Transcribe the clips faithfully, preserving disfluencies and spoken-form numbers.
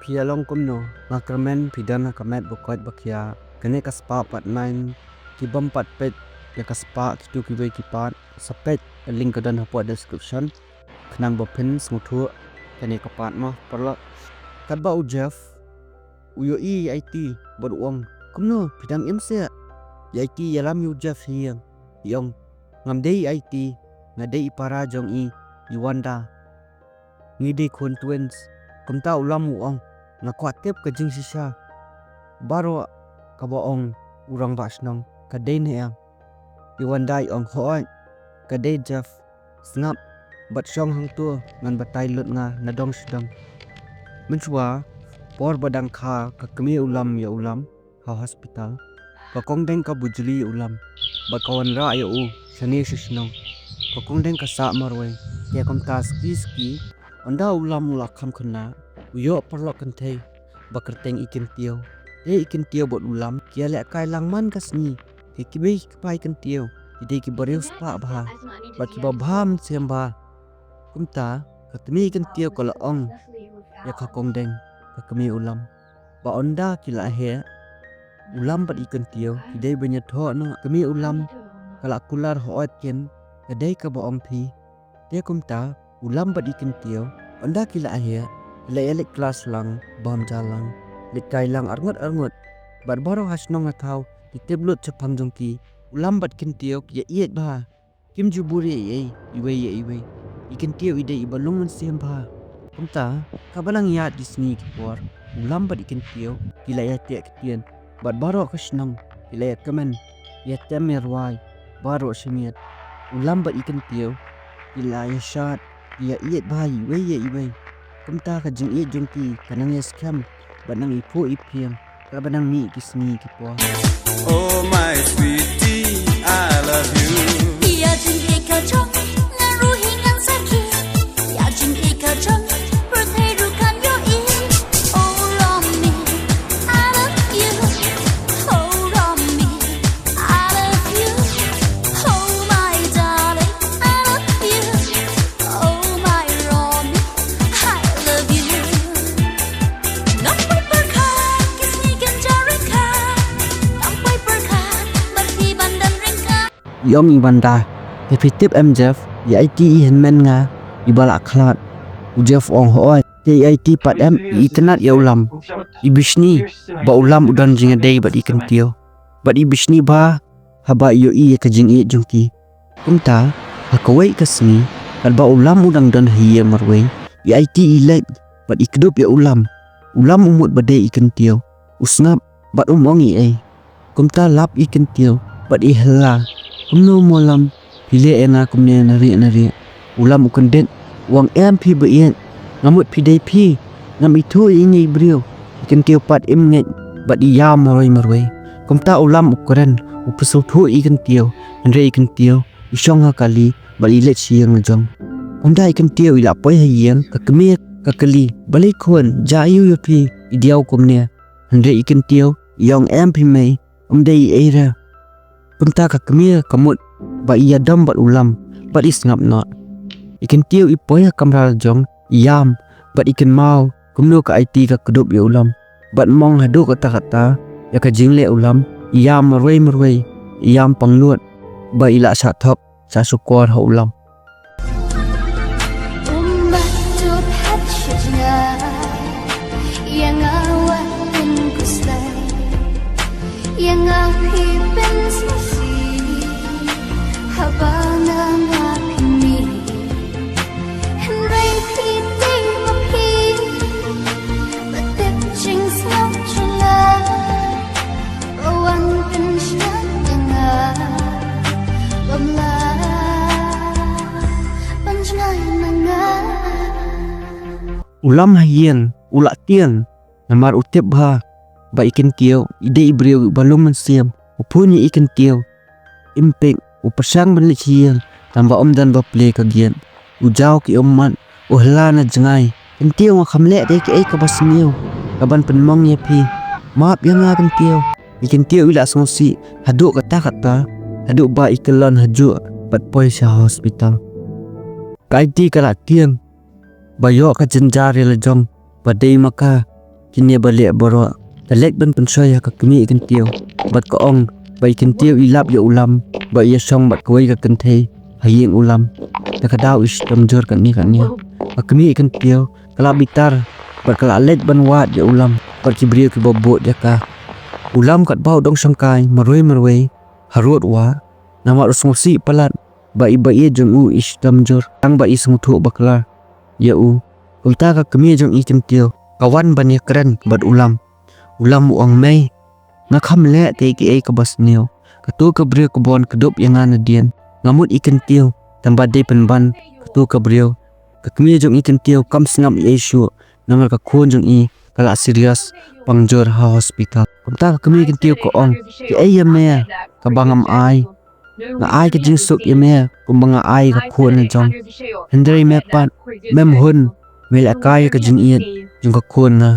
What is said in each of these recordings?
Phi ïa long kumno? Nga kyrmen phi don ha ka met ba koit ba khiah. Kane ka spah part nine. Ki bym pat peit ïa ka spah kito kiwei ki part, sa peit ka link ka don hapoh description. Khnang ba phin sngewthuh kane ka part mo paralok. Katba u Jeff u ïohi ïa i Aiti bad u ong, kumno phi dang im seh? I Aiti ïalam ïa u Jeff hi ïing, i ong, ngam dei i Aiti, nga dei i para jong i, i Wanda. Ngi dei khun twins. Kumta u Lam u ong, nga kwah tip ka jingshisha. Baroh kaba ong u rangbah shnong ka dei ne em? I Wanda i ong, hooid, ka dei Jeff. Sngap bad shong hangto, ngan batai lut nga na dong sha dong. Mynshuwa por ba dang kha ka kmie u Lam ïa u Lam ha hospital, ka kongdeng ka bujli ïa u Lam bad ka wanrah ïa u shane sha shnong. Ka kongdeng ka sah marwei. Te kumta ski ski, ynda u Lam u la kham khynnah, u ïoh paralok kynthei ba kyrteng i Kyntiew. Te i Kyntiew bad u Lam ki ïalehkai lang man ka sngi. Te kiwei ki kpa i Kyntiew ki dei kiba riewspah bha bad kiba bha mynsiem bha. Kumta ka kmie i Kyntiew ka la ong ïa ka kongdeng, ka kmie u Lam, ba ynda ki la heh, u Lam bad i Kyntiew ki dei ban ïathoh noh. Kmie u Lam ka la kular, hooid kin, ka dei kaba ong phi. Te kumta u Lam bad i Kyntiew ynda ki la heh, ki la ïaleit klas lang, bam ja lang, leit kai lang arngut arngut. Bad baroh ha shnong ha thaw ki tip lut shaphang jong ki. U Lam bad Kyntiew ki ïaieit bha. Kim ju buri ei ei iwei ïa iwei. I Kyntiew i dei iba lung mynsiem bha. Kumta kaba nang ïaid ki sngi ki por, u Lam bad i Kyntiew ki la ïateh ktien bad baroh ka shnong ki la ïakmen, ïatem ïarwai baroh shi miet. U Lam bad i Kyntiew ki la ïashad, ki ïaieit bha iwei ïa iwei. Kumta ka jingïeit jong ki ka nang ïaskhem bad nang iphuh iphieng. Kaba nang mih ki sngi ki por. Oh my sweetie, I love you. Ïa jingïeit ka jong nga ruh hi ngan sakhi. Ïa jingïeit ka jong pyrthei ruh kan ïohi. Oh Romi, I love you. Oh Romi, I love you. Oh my darling, I love you. Oh my Romi, I love you. Ngam poi pyrkhat ki sngi kin ja ryngkat. Ngam poi pyrkhat bad phi ban don ryngkat. I ong i Wanda, te phi tip em Jeff, i Aiti i hynmen nga iba la khlad. U Jeff u ong, hooid, te i Aiti pat em, i itynnad ïa u Lam. I bishni ba u Lam u don jingïadei bad i Kyntiew. Bad i bishni bha haba i ïohi ïa ka jingïeit jong ki. Kumta ha kawei ka sngi, katba u Lam u dang don ha ïing marwei, i Aiti i leit bad i kdup ïa u Lam. U Lam u mut ba dei i Kyntiew, u sngap bad um ong ei ei. Kumta lap i Kyntiew bad i hella, kumno mo Lam, phi leh ïa nga kumne na rieh na rieh? U Lam u kyndit, u ong, em phi ba ïeit, nga mut phi dei phi, ngam ithuh ïa ine i briew. I Kyntiew pat im ngeit bad i ïam marwei marwei. Kumta u Lam u kren, u pynsngewthuh ïa i Kyntiew, hynrei i Kyntiew i shong ha kali bad i leit sha ïing la jong. Ynda i Kyntiew i la poi ha ïing, ka kmie ka kylli, balei khun, jia aiu ïa phi i diaw kumne? Hynrei i Kyntiew i ong, em phi mei, ym dei ei ei re. Kumta ka kmie ka mut ba i ïadom bad u Lam bad i sngap noh. I Kyntiew i poi ha kamra la jong, i ïam bad i kynmaw kumno ka Aiti ka kdup ïa u Lam bad mong haduh katta katta ïa ka jingleh u Lam. I ïam marwei marwei, i ïam pangnud ba i la shah thok shah shukor ha u Lam. Um bad tu phet sha jngai, ïa nga wat pynkuslai, ïa nga phi pynsngewsih, haba nga nga pynmih. Hynrei phi dei ma phi, ba tip jingsngew jong nga, ba wan pynshai ïa nga, bym lah ban jngai na nga. U Lam ha ïing u la tieng, namar u tip bha ba i Kyntiew i dei i briew ba lum mynsiem. U phone ïa i Kyntiew, im pick, u pyrshang ban leit sha ïing, tangba ym don ba plie ka gate. U jaw ki ummat, u hla na jngai. Kyntiew, nga kham leh dei kaei kaba sniew kaban pynmong ïa phi. Map ïa nga Kyntiew. I Kyntiew i la sngewsih haduh katta katta, haduh ba i kyllon hajuh bad poi sha hospital. Ka Aiti ka la tieng ba ïoh ka jynjar ïa la jong ba dei ma ka. kine ba leh baroh. Ka leit ban pynshoi ha ka kmie i kyntiew bad ka ong ba i kyntiew i lap ïa u Lam ba i ïashong bad kawei ka kynthei ha ïing u Lam. Te ka daw i shitom jur kane kane. Ka kmie i kyntiew ka la bitar bad ka la leit ban wad ïa u Lam bad ki briew kiba bud ïa ka. U Lam katba u dang shongkai marwei marwei harud wah, namar u sngewsih palat ba i ba ïeit jong u i shitom jur, tang ba i sngewthuh bakla ïa u. Kumta ka kmie jong i kyntiew ka wan ban ïakren bad u Lam. U Lam u ong, mei, nga kham leh kaei kaei kaba sniew. Kato ka briew kaba wan kdup ïa nga nadien, nga mut i kyntiew, tang ba dei pynban kato ka briew. Ka kmie jong i kyntiew kam sngap ei ei shuh, namar ka khun jong i ka la serious, pang jur ha hospital. Kumta ka kmie i kyntiew ka ong, kaei ïa me kaba ngam ai? Nga ai ka jingsuk ïa me kumba nga ai ka khun la jong. Hynrei me pat mem hun, me lehkai ïa ka jingïeit jong ka khun nga.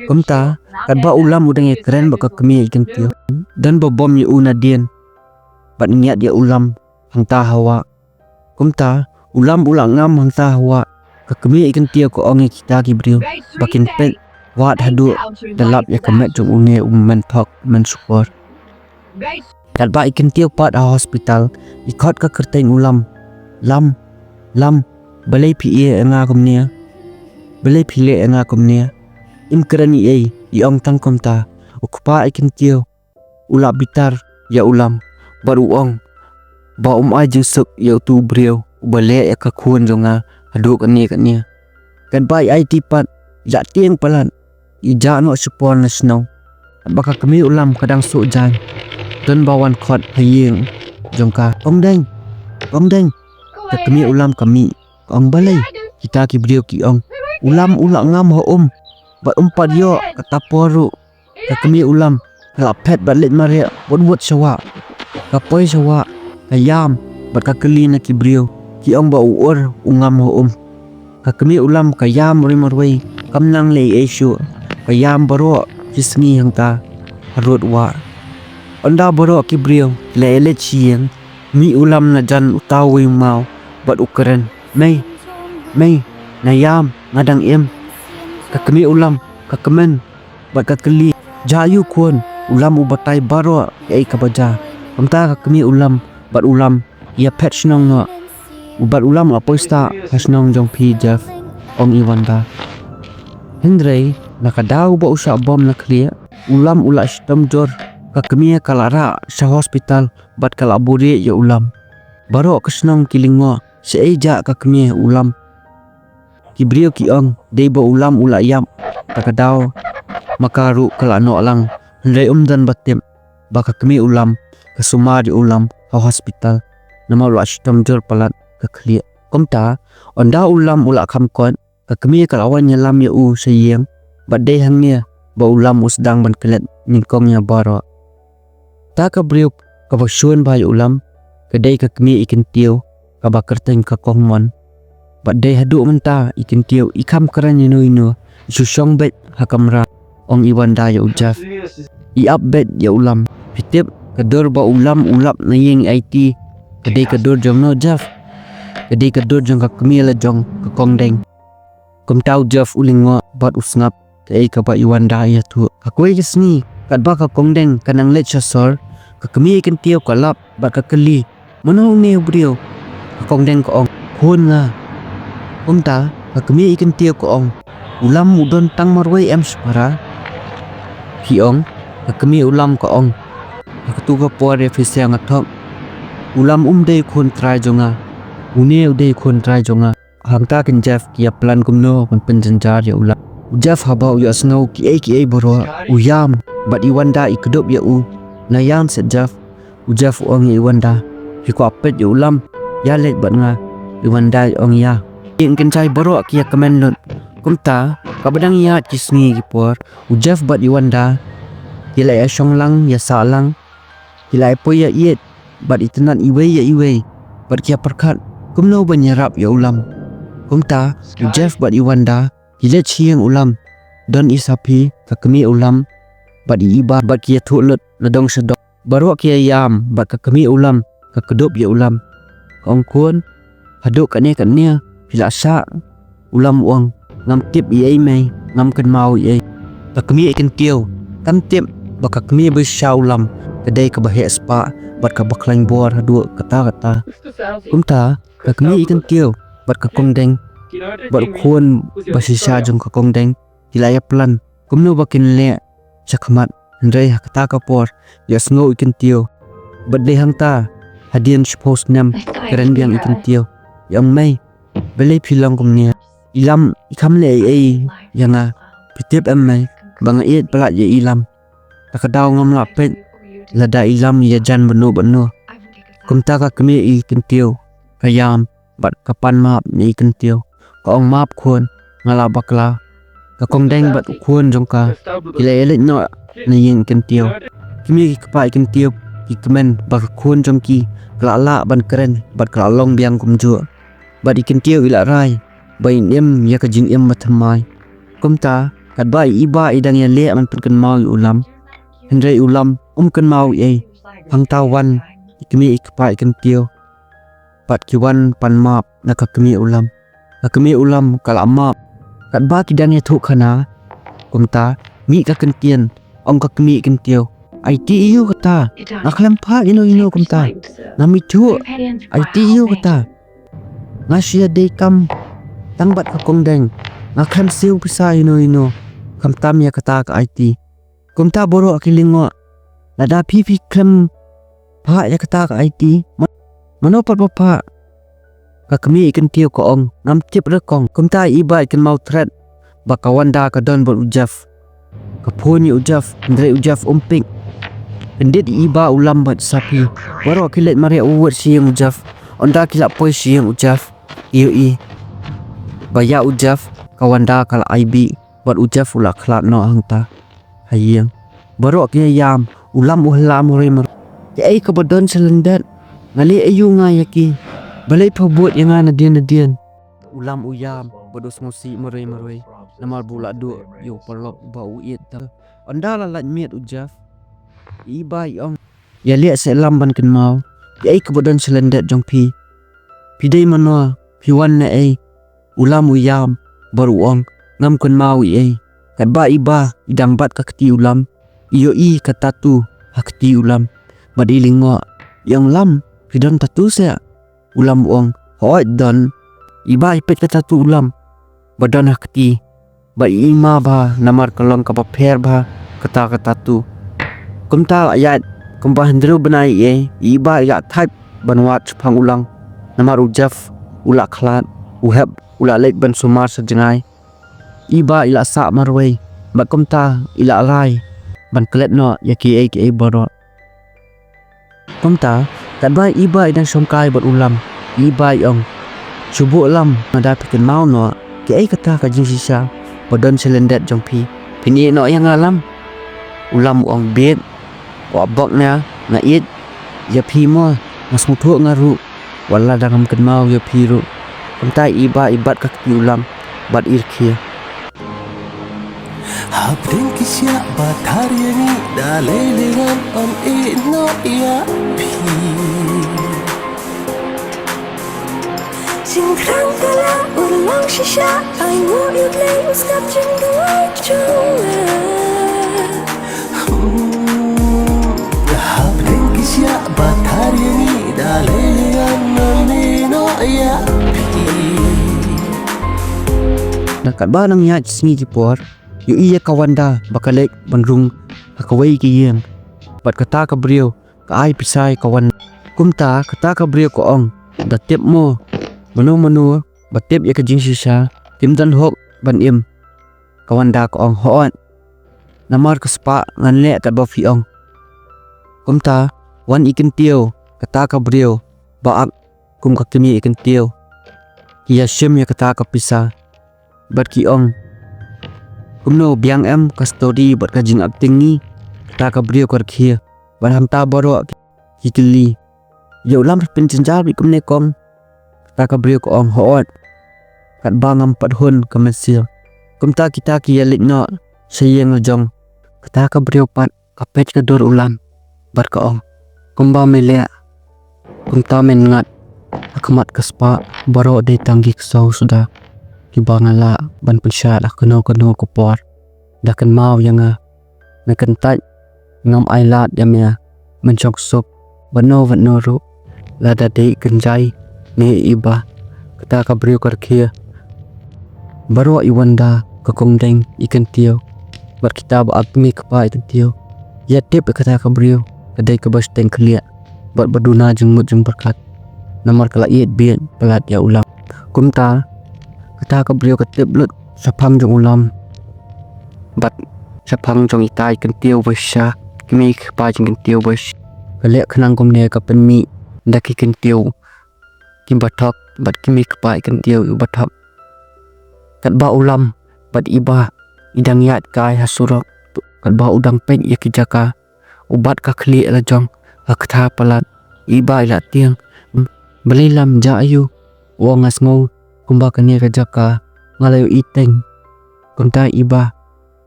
Kumta katba u Lam u dang ïakren bad ka kmie i kyntiew, don ba bom ïa u nadien bad ngiat ïa u Lam hangta ha wah. Kumta u Lam u la ngam hangta ha wah. Ka kmie i kyntiew ka ong ïa kita ki briew ba kin peit, wad haduh da lap ïa ka met jong une u men thok men shukor. Katba i kyntiew pat ha hospital, i khot ka kyrteng u Lam. Lam, Lam, balei phi ïeh ïa nga kumne? Balei phi leh ïa nga kumne? Im kren ei ei, i ong tang kumta. U kpa i kyntiew u la bitar ïa u Lam bad u ong ba um ai jingsuk ïa utu u briew uba leh ïa ka khun jong nga haduh kane kane. Katba i aiti pat, i la tieng palat, i jah noh shipor na shnong. Katba ka kmie u Lam ka dang suh jaiñ, don ba wan khot ha ïing jong ka. Kong Deng, Kong Deng. Ka kmie u Lam ka mih, ka ong, balei? Kita ki briew ki ong, u Lam u la ngam ha um bad um pat ïoh kata por ruh. Ka kmie u Lam ka la phet bad leit mareh wut wut sha wah. Ka poi sha wah, ka ïam bad ka kylli na ki briew. Ki ong ba u Ur u ngam ha um. Ka kmie u Lam ka ïam marwei marwei, kam nang leh ei ei shuh. Ka ïam baroh ki sngi hangta harud wah. Ynda baroh ki briew ki la ïaleit sha ïing, mih u Lam na jan uta uwei u maw bad u kren, mei, mei, nga ïam, nga dang im. Ka kmie u Lam ka kmen bad ka kylli, jia aiu khun? U Lam u batai baroh kaei kaba jia. Kumta ka kmie u Lam bad u Lam ki ïa phet shnong noh. Bad u Lam u la poi stad ha shnong jong phi Jeff, ong i Wanda. Hynrei na ka daw ba u shah bom na khlieh, u Lam u la shitom jur. Ka kmie ka la rah sha hospital bad ka la buhrieh ïa u Lam. Baroh ka shnong ki lyngngoh, shaei jia ka kmie u Lam. Ki briew ki ong dei ba u Lam u la ïap, ta ka daw ma ka ruh ka la noh lang. Hynrei um don ba tip ba ka kmie u Lam ka sumar ïa u Lam ha hospital, namar u la shitom jur palat ka khlieh. Kumta ynda u Lam u la kham koit, ka kmie ka la wan ïalam ïa u sha ïing, bad dei hangne ba u Lam u sdang ban klet nyngkong ïa baroh. Ta ka briew kaba shun bha ïa u Lam ka dei ka kmie i kyntiew kaba kyrteng ka Kong Mon. Bad dei haduh mynta i kyntiew i kham kren ïano ïano, i shu shong beit ha kamra, ong i Wanda ïa u Jeff. I ap beit ïa u Lam. Phi tip ka dur ba u Lam u lap na ïing i aiti, ka dei ka dur jong no Jeff? Ka dei ka dur jong ka kmie la jong ka Kong Deng. Kumta u Jeff u lyngngoh bad u sngap kaei kaba i Wanda i ïathuh. Ka kawei ka sngi katba ka Kong Deng ka nang leit sha sor, ka kmie i kyntiew ka lap bad ka kylli, mano une u briew? Ka Kong Deng ka ong, khun nga. Kumta ka kmie i kyntiew ka ong, u Lam u don tang marwei em shipara? Phi ong? Ka kmie u Lam ka ong, ha katu ka por ïa phi sha nga thok, u Lam um dei khun trai jong nga. Une u dei khun trai jong nga. Hangta kin Jeff ki ïa plan kumno ban pynjynjar ïa u Lam. U Jeff haba u ïohsngew kiei kiei baroh, u ïam bad i Wanda i kdup ïa u. Na ïam set Jeff. U Jeff u ong ïa i Wanda, phi kwah peit ïa u Lam? Ïa leit bad nga. I Wanda i ong ïa. Ki kynjai baroh ki ïa kmen lut. Kumta kaba dang ïaid ki sngi ki por, u Jeff bad i Wanda ki la ïa shong lang ïa sah lang. Ki la ïa poi ïa ïeit bad itynnad iwei ïa iwei bad ki ïa pyrkhat kumno ban ïarap ïa u Lam. Kumta u Jeff bad i Wanda ki leit sha ïing u Lam. Don i Saphi, ka kmie u Lam, bad i Iba, bad ki ïathuh lut na dong sha dong. Baroh ki ïa ïam bad ka kmie u Lam ka kdup ïa u Lam. Ka ong, khun, haduh katne katne phi la shah? U Lam u ong, Ngam tip ei ei mei, ngam kynmaw ei ei. Ka kmie i kyntiew kam tip ba ka kmie ba shisha u Lam ka dei kaba heh spah bad kaba khlaiñ bor haduh katta katta. Kumta ka kmie i kyntiew bad ka kong deng bad u khun ba shisha jong ka kong deng ki la ïa plan kumno ba kin leh shakhmat. Hynrei ha kata ka por ïa sngew i kyntiew bad dei hangta hadien shiphew snem kren biang i kyntiew. Ïa ong mei, balei phi long kumne? I Lam i kham leh ei ei ïa nga. Phi tip em mei ba nga ïeit palat ïa i Lam. Ta ka daw ngam lah peit lada i Lam ïa jan bano bano. Kumta ka kmie i kyntiew ka ïam bad ka pan map na i kyntiew. Ka ong map khun, nga la bakla. Ka kong deng bad u khun jong ka ki la ïa leit noh na ïing i kyntiew. Ki kmie ki kpa i kyntiew ki kmen ba ka khun jong ki ka la lah ban kren bad ka la long biang kumjuh. Bad i kyntiew i la rai ba in im ïa ka jingim ba thymmai. Kumta katba i Iba i dang ïa leh ban pynkynmaw ïa u Lam, hynrei u Lam um kynmaw ei ei. Hangta wan i kmie i kpa i kyntiew bad ki wan pan map na ka kmie u Lam. Ka kmie u Lam ka la map. Katba ki dang ïathuh khana kumta mih ka kyntien, ong ka kmie i kyntiew, aiti ïa u kata. Nga khlem phah ïa no ïa no kumta. Ngam ithuh. Aiti ïa u kata. Nga shu ïa dei kam tang bad ka kong deng. Nga khlem siew pisa ïa no ïa no. Khamtam ïa kata ka aiti. Kumta baroh ki lyngngoh. Lada phi phi khlem phah ïa kata ka aiti, ma-, mano pat ba phah? Ka kmie i kyntiew ka ong, ngam tip re kong. Kumta i Iba i kynmaw thret ba ka Wanda ka don bad u Jeff. Ka phone ïa u Jeff, hynrei u Jeff um pick. Kyndit i Iba, u Lam bad Sapi baroh ki leit mareh u wut sha ïing u Jeff. Ynda ki la poi sha ïing u Jeff, ïohi ba ïa u Jeff ka Wanda ka la ai bih bad u Jeff u la khlad noh hangta ha ïing. Baroh ki ïam, u Lam u hla marwei marwei. Kaei kaba don sha lyndet? Nga leh aïu nga ïa ki? Balei pha bud ïa nga nadien nadien? U Lam u ïam bad u sngewsih marwei marwei namar ba u la duh ïa u paralok ba u ïeit. Ynda la lait miet u Jeff, i Iba i ong, ïaleh seh Lam ban kynmaw. Kaei kaba don sha lyndet jong phi? Phi dei mano? Phi wan na ei? U Lam u ïam bad u ong, ngam kynmaw ei ei. Katba i Iba i dang bat ka kti u Lam, i ïohi ka tattoo ha kti u Lam bad i lyngngoh. I ong, Lam, phi don tattoo seh? U Lam u ong, hooid don. I Iba i peit ka tattoo u Lam ba don ha kti bad i ïma bha namar ka long kaba pher bha kata ka tattoo. Kumta la ïaid kumba hynriew bnai ei ei, i Iba i la thait ban wad shaphang u Lam namar u Jeff u la khlad, u Hep u la leit ban sumar sha jngai. I Iba i la sah marwei bad kumta i la rai ban klet noh ïa kiei kiei baroh. Kumta katba i Iba i dang shongkai bad u Lam, i Iba i ong, shu buh Lam, lada phi kynmaw noh kaei kata ka jingshisha ba don sha lyndet jong phi, phin ïeh noh ïa nga Lam? U Lam u ong, bit, wat bok na, nga ïeit ïa phi mo, nga sngewthuh nga ruh wat lada ngam kynmaw ïa phi ruh. Kumta i Iba i bat ka kti u Lam bad i rkhie. Hapdeng ki siah ba thar ïa ngi, da lei lei ngan ym ïeh noh ïa phi. Jingkhrang ka la urlong shisha, ai nguh ïa U Blei u sngap jingduwai jong nga. Hmm, hapdeng ki siah ba thar ïa ngi, da lei lei ngan ym ïeh noh ïa phi. Katba nang ïaid sngi ki por, ïohi ïa ka Wanda ba ka leit ban rung ha kawei ka ïing bad kata ka briew ka ai pisa ïa ka Wanda. Kumta kata ka briew ka ong, da tip mo, mano mano ba tip ïa ka jingshisha kim don hok ban im. Ka Wanda ka ong, hooid, namar ka spah ngan leh katba phi ong. Kumta wan i kyntiew, kata ka briew ba ak kum ka kmie i kyntiew, ki ïa shim ïa kata ka pisa bad ki ong, kumno, biang em ka story bad ka jingacting ngi? Kata ka briew ka rkhie bad hangta baroh ki kylli, ïa u Lam phi pynjynjar beit kumne kong? Kata ka briew ka ong, hooid, katba ngam pat hun ka mynsiem. Kumta kita ki ïa leit noh sha ïing la jong. Kata ka briew pat ka peit ka dur u Lam bad ka ong, kumba me leh kumta men ngat, ha khmat ka spah baroh dei tang ki ksew suda. kiba nga lah ban pynshad ha kano kano ka por. Da kynmaw ïa nga, me kyntait, ngam ailad ïa me ban shong suk bad no bad no ruh. Lada dei kynjai ne i Bah, kata ka briew ka rkhie. Baroh i Wanda, ka Kongdeng, i Kyntiew bad kita ba ap mi kpa i Kyntiew ïa tip ïa kata ka briew ka dei kaba shiteng khlieh bad ba duna jingmut jingpyrkhat. Namar ka la ïeit beit palat ïa u Lam. Kumta kata ka briew ka tip lut shaphang jong u Lam bad shaphang jong ita i Kyntiew ba shisha, kmie kpa jong i Kyntiew ba shisha. Ka leh khnang kumne ka pynmih da ki Kyntiew kiba thok bad kmie kpa i Kyntiew iba thok. Katba u Lam bad i Bah i dang ïaid kai ha surok, katba u dang peit ïa ki jaka, u bat ka khlieh la jong, ka kata palat. I Bah i la tieng, "Balei Lam, jia aiu?" U ong, "Nga sngew kumba kane ka jaka nga la ïohi teng." Kumta i Bah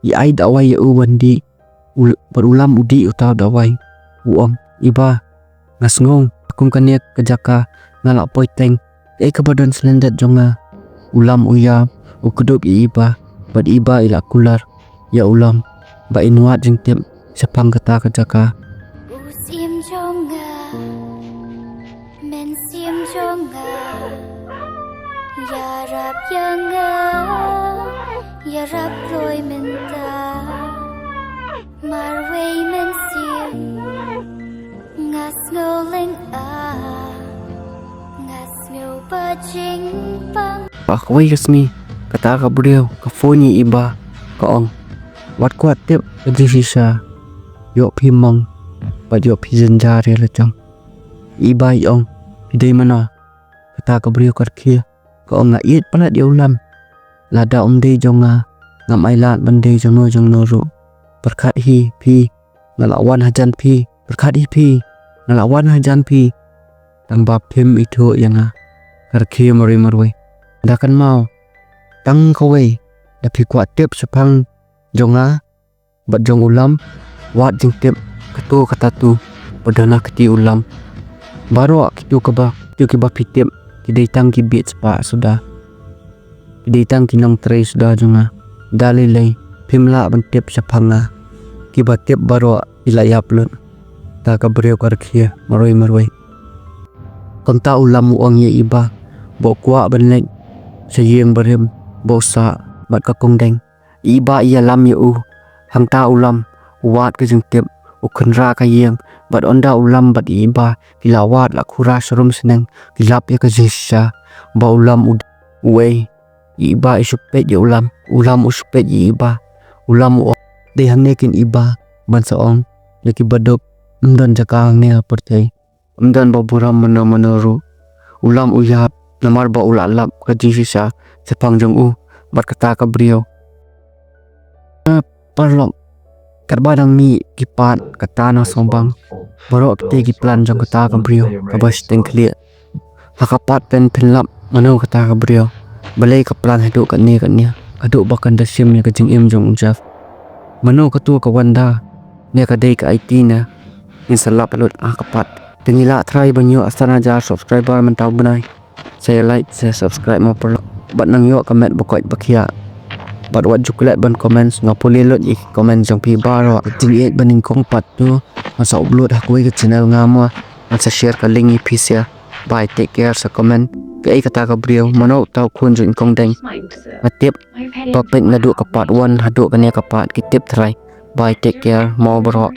i ai dawai ïa u ban dih. U, bad u Lam u dih uta u dawai. U ong, "I Bah, nga sngew kum kane ka jaka nga la poi teng, kaei kaba don shlyndet jong nga?" U Lam u ïap, u kdup ïa i Bah bad i Bah i la kular ïa u Lam ba in wad jingtip shaphang kata ka jaka. U Syiem jong nga, men Syiem jong nga, ïarap ïa nga, ïarap kloi mynta. Marwei men Syiem, nga sngew lyngngoh, nga sngew ba jingpang. Ha kawei ka sngi, kata ka briew ka phone ïa i Bah, ka ong, "Wat kwah tip ka jingshisha, ïoh phi mong bad ïoh phi jynjar ïa la jong." I Bah i ong, "Phi dei mano?" Kata ka briew ka rkhie ka ong, "Nga ïeit palat ïa u Lam. Lada um dei jong nga, ngam ailad ban dei jong no jong no ruh. Pyrkhat hi phi, nga la wan hajan phi. Pyrkhat hi phi, nga la wan hajan phi. Tang ba phim ithuh ïa nga." Ka rkhie marwei marwei. Da kynmaw, tang kawei, da phi kwah tip shaphang jong nga bad jong u Lam, wad jingtip katu kata tu ba don ha kti u Lam. Baroh kitu kaba, kitu kiba phi tip, ki dei tang ki bieit spah suda. Ki dei tang ki nongtrei suda jong nga. Da lei lei phim lah ban tip shaphang nga. Kiba tip baroh ki la ïap lut. Kata ka briew ka rkhie marwei marwei. Kumta u Lam u ong ïa i Bah ba u kwah ban leit sha ïing barim ba u sah bad ka Kongdeng. I Bah i ïalam ïa u. Hangta u Lam u wad ka jingtip, u khynra ka ïing, bad ynda u Lam bad i Bah ki la wad la khura sharum shneng, ki lap ïa ka jingshisha ba u Lam u, uei, i Bah i shu peit ïa u Lam, u Lam u shu peit ïa i Bah. U Lam u ong, "Dei hangne kin i Bah ban sa ong ïa ki baduk, ym don jaka hangne ha pyrthei. Ym don ba burom mano mano ruh." U Lam u ïap namar ba u la lap ka jingshisha shaphang jong u bad kata ka briew. Paralok, katba dang mih ki pat kata na sawbang, baroh kite ki plan jong kata ka briew kaba shiteng khlieh. Ha ka pat pyn pynlap mano kata ka briew, balei ka plan haduh katne katne, haduh ba kan da shim ïa ka jingim jong u Jeff. Mano katu ka Wanda, ne ka dei ka aiti ne? Ngin sa lap lut ha ka pat. Te ngi la try ban ïoh san hajar subscriber mynta u bnai. Sa ïa like, sa ïa subscribe mo paralok. Bad nang ïoh ka met ba koit ba khiah. Bad wat ju klet ban comment, nga pule lut ïa ki comment jong phi baroh. Jingïeit ba nyngkong part two ngan sa upload ha kawei ka channel nga mo. Ngan sa share ka link ïa phi sha. Bye, take care, sa comment kaei kata ka briew, mano uta u khun jong i Kongdeng. Nga tip ba peit naduh ka part one haduh kane ka part ki tip trai. Bye, take care mo baroh.